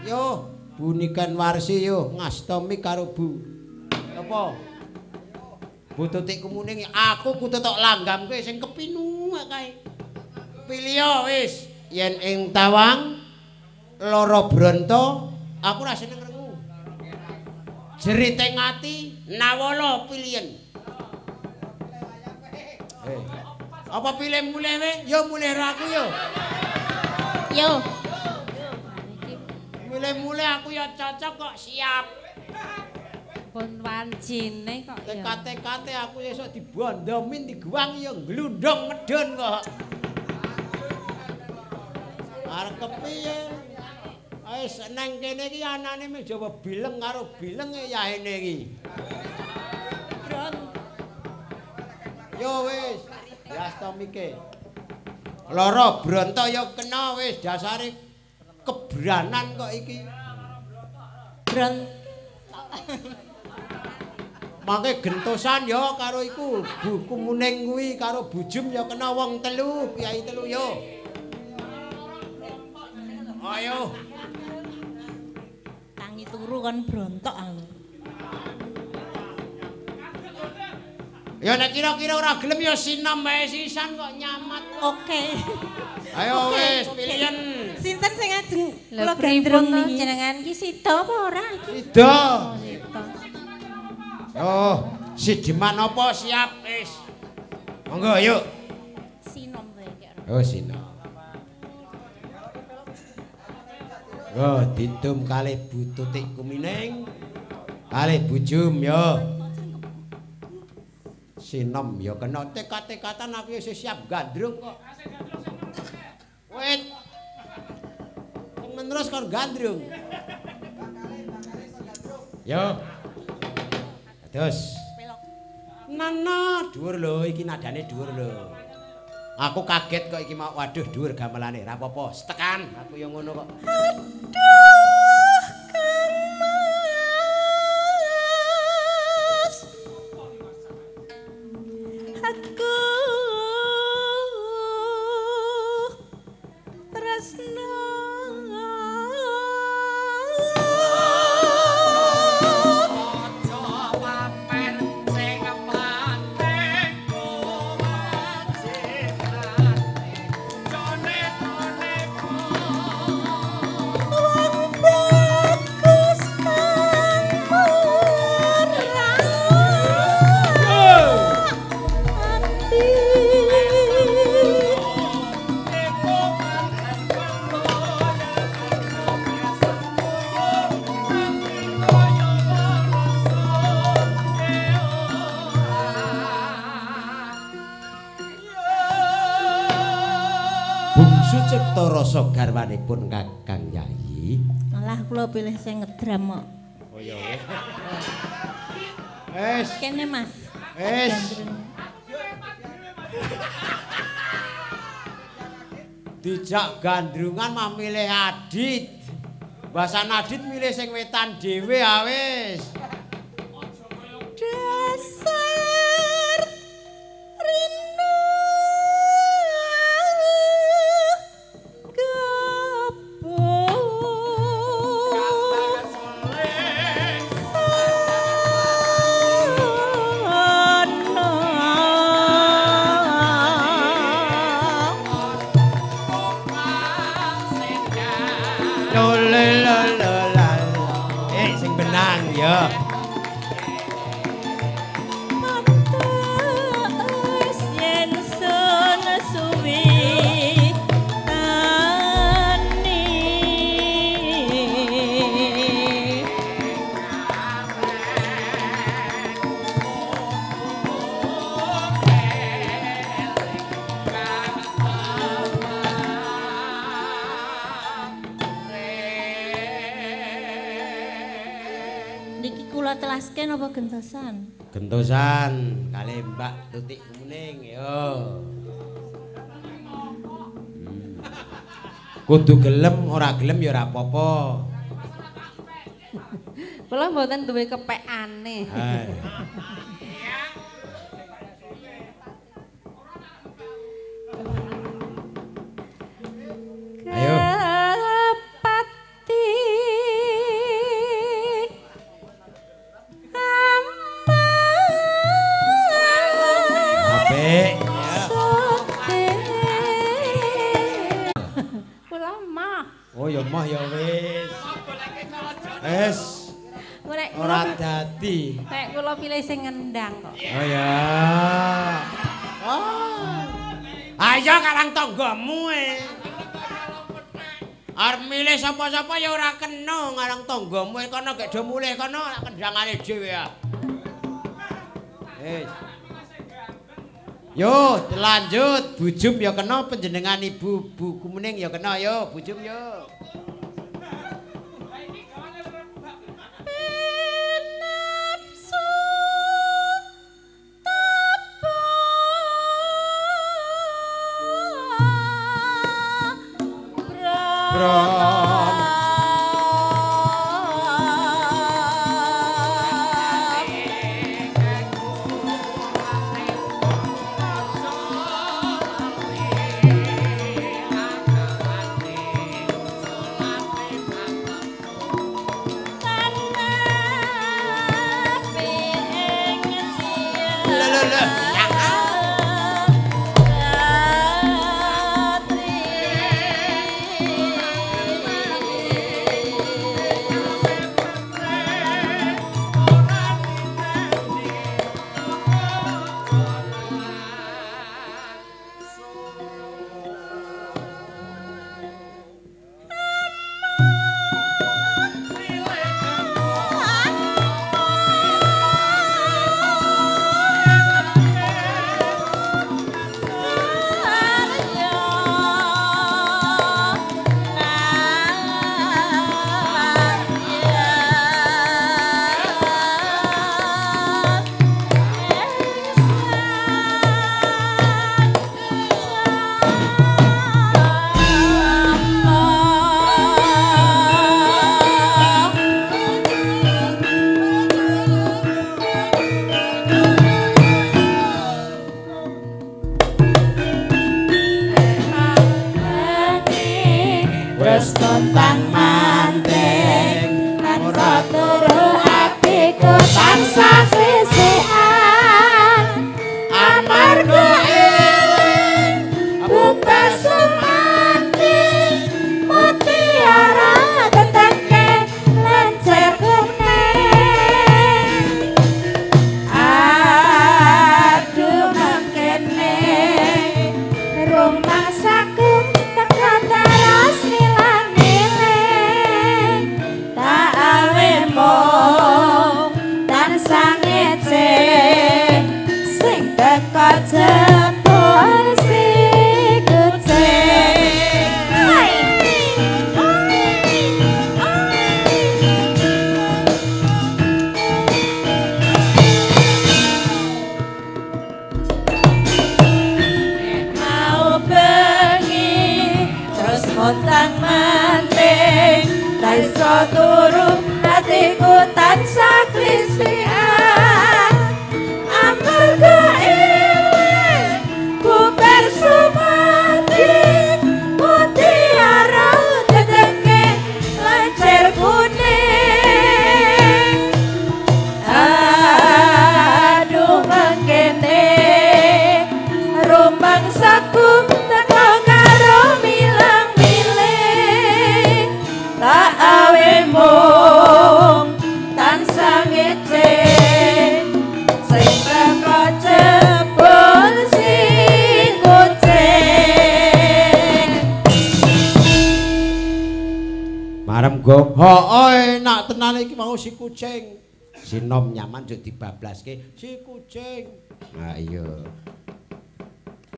Yo, Bu Niken Warsi yo ngastomi karo Bu. Apa? Bu Tutik Kemuning aku kudu tok langgamke sing kepinuwek kae. Pilih wis yen ing tawang Loro Bronto aku ora seneng rengu. Jerite ati nawala pilihen. Apa pilih mulih we? Yo mulih ra aku yo. Yo. Mulih-mulih aku ya cocok kok siap. Pun wancine kok ya. Tekate-kate aku esuk dibondomin diguang ya glundung medun kok. Arep kepiye? Wis nang kene iki anane mung Jawa bileng karo bileng yahene iki. Yo wis, yastomike. Loro Bronto ya kena wis dasare kebranan kok iki. Bron. Mangke gentosan ya karo iku Bu Kumuning kuwi karo Bujum ya kena wong telu, piyai telu yo. Ayo. Tangi turu kon brontok aku. Ya nek kira-kira ora gelem ya sinom wae sisan kok nyamat. Oke. Ayo wis pilihan. Sinten sing ajeng kula gandrung niki? Jenengan iki sida apa ora iki? Sida. Oh, sida. Oh, sideman apa siap wis. Monggo yuk. Sinom wae iki. Oh, sinom. Oh, didum kalih Bu Tutik Kumining. Kalih Bujum yo. Sinom ya kena tekat-tekatan aku wis siap gandrung kok. Wit. Temen terus kon gandrung. Yo. Terus. Nana dhuwur lho iki nadane dhuwur lho. Aku kaget kok iki mau waduh dhuwur gamelane ra apa-apa. Setekan aku yo ngono kok. Aduh, Kang Mas. Aku tresna Cipta rasa garwanipun Kakang Yayi. Malah kula pilih sing ngedram kok. Oh iya. Wis. Kene Mas. Wis. Dijak gandrungan mah milih Adit. Basan Adit milih sing wetan dhewe ah wis. Dasar rina Sing benang ya. Pantes yen sun suwi tani. Niki kula telaske napa gentosan? Gentosan kalih Mbak Tutik Kuning yo. Kudu gelem ora gelem ya ora apa-apa. Kula mboten duwe kepekane. Ayo. Kepati ya wis. Wis. Ora dadi. Nek kula pilih sing ngendang kok. Oh ya. Oh. Ayo karang tanggamu e. Arep milih sapa-sapa ya ora kena ngarang tanggamu e kono gek do mulih kono kendangane dhewe ya. Wis. Yo, lanjut. Bujum ya kena panjenengan Ibu Bu Kuning ya kena yo, Bujum yo. Enak tenan iki mau si kucing. Sinom nyaman yo dibablaske si kucing. Ha iya.